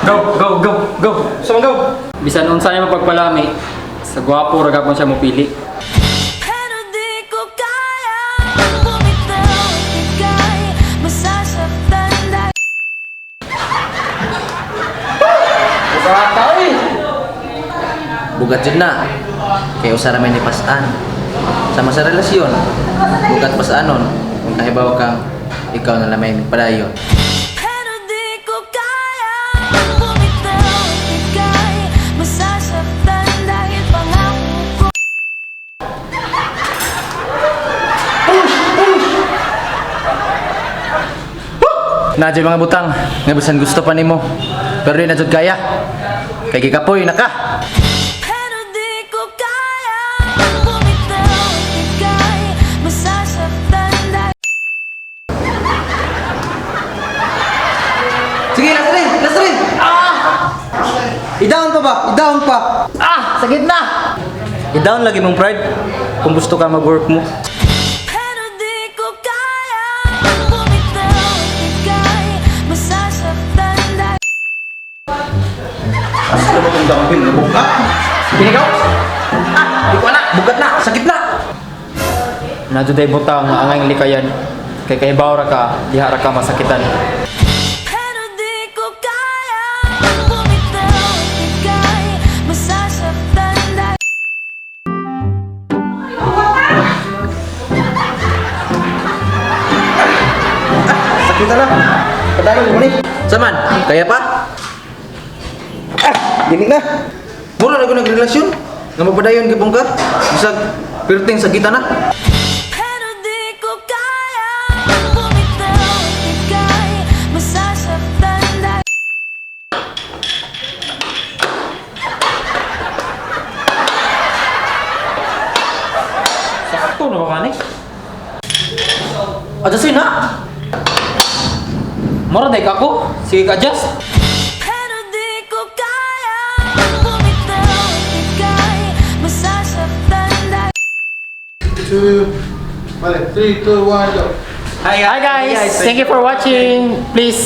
Go, go, go, go. Sama go. Bisan unsa niya mapagpalami, sa gwapo ra gapon siya mopili. Pero di ko kaya bumitaw at ika'y masasaktan dahil Bugat jud na. Kay usa ra may nipas-an. Sama sa relasyon, bugat pas-anon kung kahibaw kang ikaw na lang may padayon. Pero di ko kaya bumitaw at ika'y masasaktan dahil pangako ko. Na mga butang, nga bisan gusto pa nimo, pero di na jud kaya. Kay gikapoy na ka. Pero di ko kaya bumitaw at ika'y masasaktan dahil Sige, last rin, last rin. Ah! I-down pa ba? I-down pa. Ah, sakit na. I-down lagi mong pride kung gusto ka mag-work mo. Pero di ko kaya bumitaw at ika'y masasaktan dahil Gusto mo itong downhill, nabuka. Pinigaw? Ah, di ko na, bugat na, sakit na. Nadyo day butang nga angay likayan. Kay kahibaw ra ka, diha ra ka masakitan. Pero di ko kaya bumitaw at ika'y masasaktan dahil Sakit na. Padayon mo ni. Saman, kaya pa? Ah, dili na. Mura na ko nagrelasyon. Nga magpadayon gipong ka. Bisag pirting sakita na. Pero di ko kaya bumitaw at ika'y masasaktan dahil Sakto na ba kani? Adjustin na. Mura day ka ako. Sige ka adjust. Pero di ko kaya bumitaw at ika'y masasaktan dahil Three, two, one, go. Hi guys! Thank you for watching. Please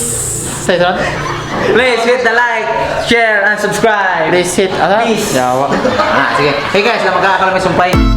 say something. Please hit the like, share, and subscribe. Please hit. Please. Yawa. Ah, sige. Hey guys, lamang ka may sumpay.